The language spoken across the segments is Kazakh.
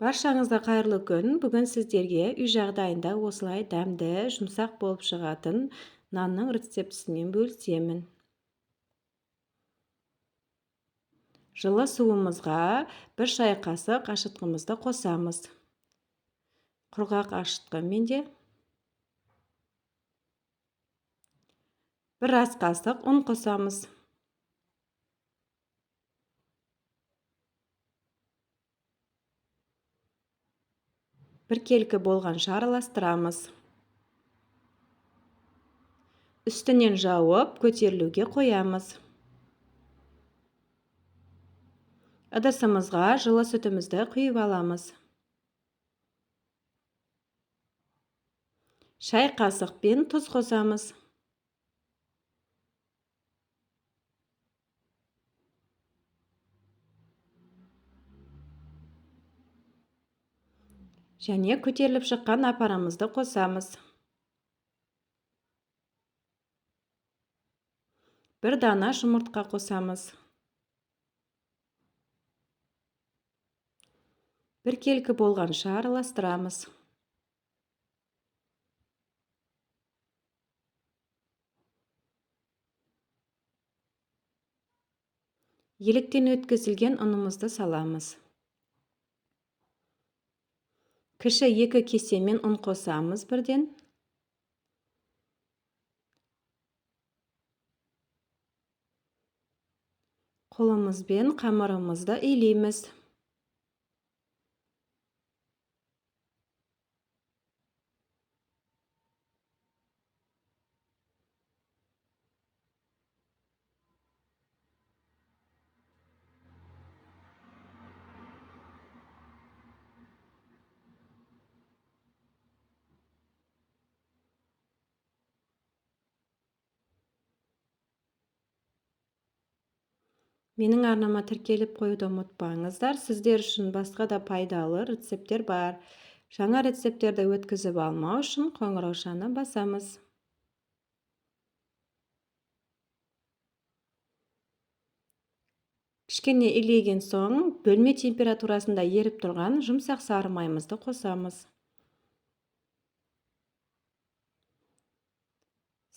Баршаңызға қайырлы күн. Бүгін сіздерге үй жағдайында осылай дәмді, жұмсақ болып шығатын нанның рецептісімен бөлісемін. Жылы суымызға 1 шай қасық ашытқымызды қосамыз. Құрғақ ашытқы менде. 1 ас қасық ұн қосамыз. Біркелкі болғанша араластырамыз. Үстінен жауып, көтерілуге қоямыз. Ыдысымызға жылы сүтімізді құйып аламыз. Шай қасықпен тұз қосамыз. Және көтеріліп шыққан апарамызды қосамыз. 1 дана жұмыртқа қосамыз. Біркелкі болғанша араластырамыз. Електен өткізілген ұнымызды саламыз. Кіші 2 кесемен ұн қосамыз бірден. Қолымызбен қамырымызды илейміз. Менің арнама тіркеліп қоюды ұмытпаңыздар. Сіздер үшін басқа да пайдалы рецепттер бар. Жаңа рецепттерді өткізіп алмау үшін қоңыраушаны басамыз. Кішкене илеген соң бөлме температурасында еріп тұрған жұмсақ сары майымызды қосамыз.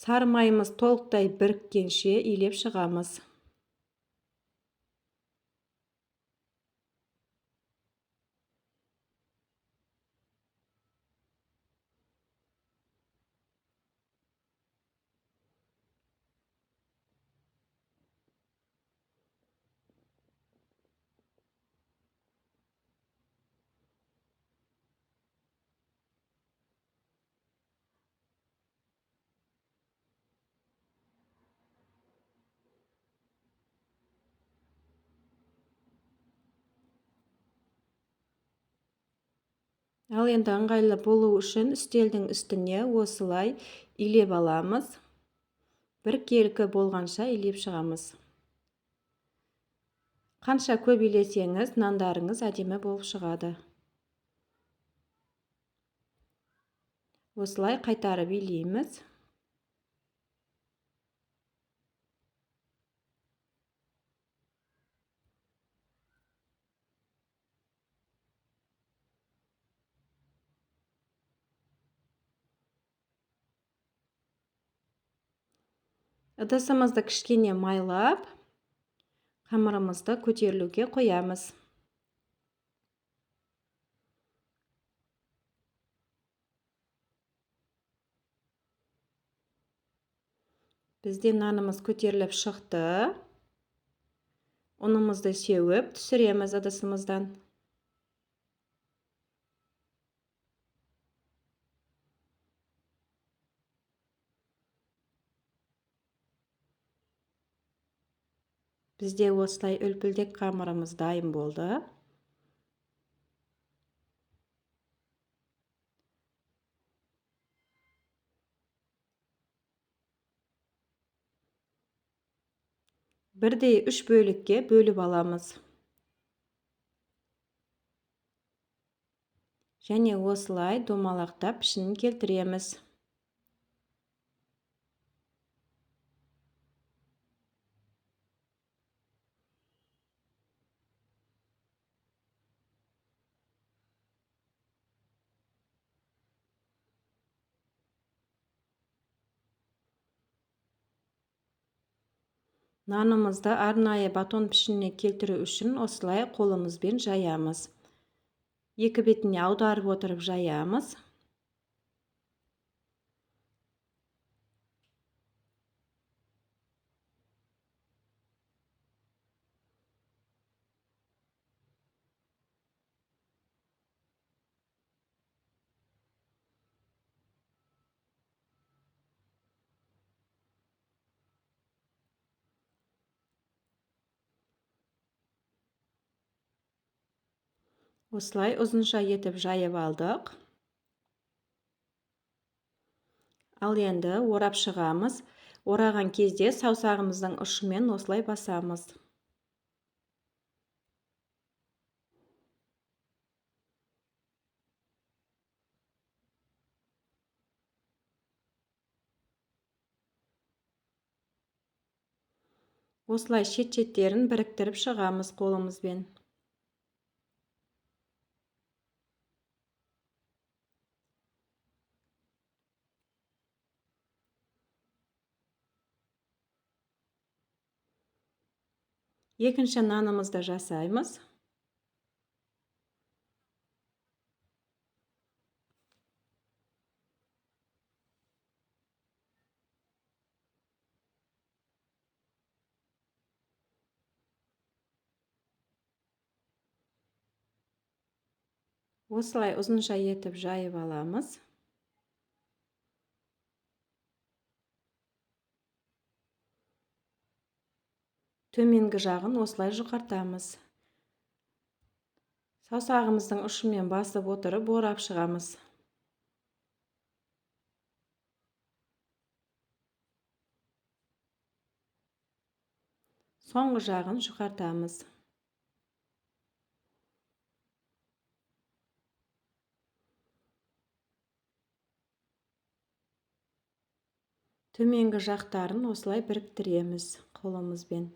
Сары майымыз толықтай біріккенше илеп шығамыз. Ал енді ыңғайлы болу үшін үстелдің үстіне осылай илеп аламыз. Біркелкі болғанша илеп шығамыз. Қанша көп илесеңіз, нандарыңыз әдемі болып шығады. Осылай қайтарып илейміз. Ыдысымызды кішкене майлап, қамырымызды көтерілуге қоямыз. Бізде нанымыз көтеріліп шықты. Ұнымызды сеуіп түсіреміз ыдысымыздан. Бізде осылай үлпілдек қамырымыз дайын болды. Бірдей 3 бөлікке бөліп аламыз. Және осылай домалақтап пішінін келтіреміз. Нанымызды арнайы батон пішініне келтіру үшін осылай қолымызбен жаямыз. Екі бетіне аударып отырып жаямыз. Осылай ұзынша етіп жайып алдық. Ал енді орап шығамыз. Ораған кезде саусағымыздың ұшымен осылай басамыз. Осылай шет-шеттерін біріктіріп шығамыз қолымызбен. Екінші нанымызды жасаймыз. Осылай ұзынша етіп жайып аламыз. Төменгі жағын осылай жұқартамыз. Саусағымыздың ұшымен басып отырып орап шығамыз. Соңғы жағын жұқартамыз. Төменгі жақтарын осылай біріктіреміз қолымызбен.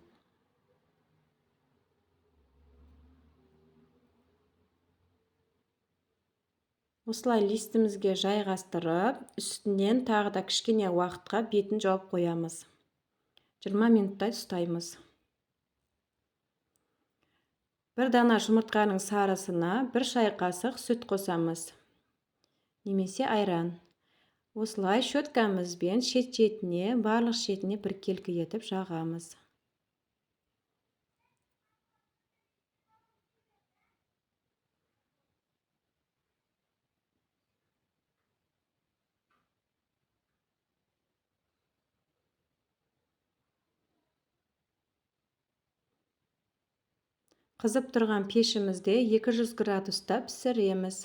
Осылай листімізге жайғастырып, үстінен тағы да кішкене уақытқа бетін жауып қоямыз. 20 минуттай ұстаймыз. Бір дана жұмыртқаның сарысына 1 шай қасық сүт қосамыз. Немесе айран. Осылай щеткамызбен шет-шетіне, барлық шетіне біркелкі етіп жағамыз. Қызып тұрған пешімізде 200 градуста пісіреміз.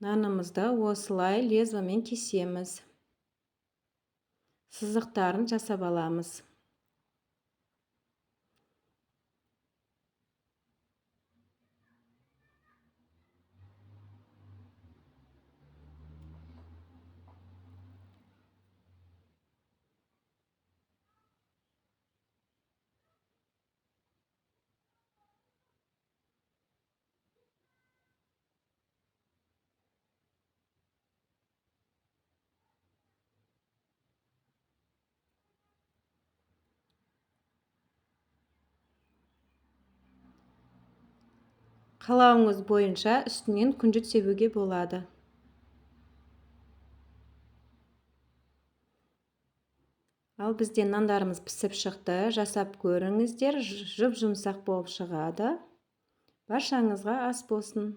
Нанымызды осылай лезвомен кесеміз. Сызықтарын жасап аламыз. Қалауыңыз бойынша үстінен күнжіт себуге болады. Ал бізде нандарымыз пісіп шықты. Жасап көріңіздер, жұп-жұмсақ болып шығады. Баршаңызға ас болсын.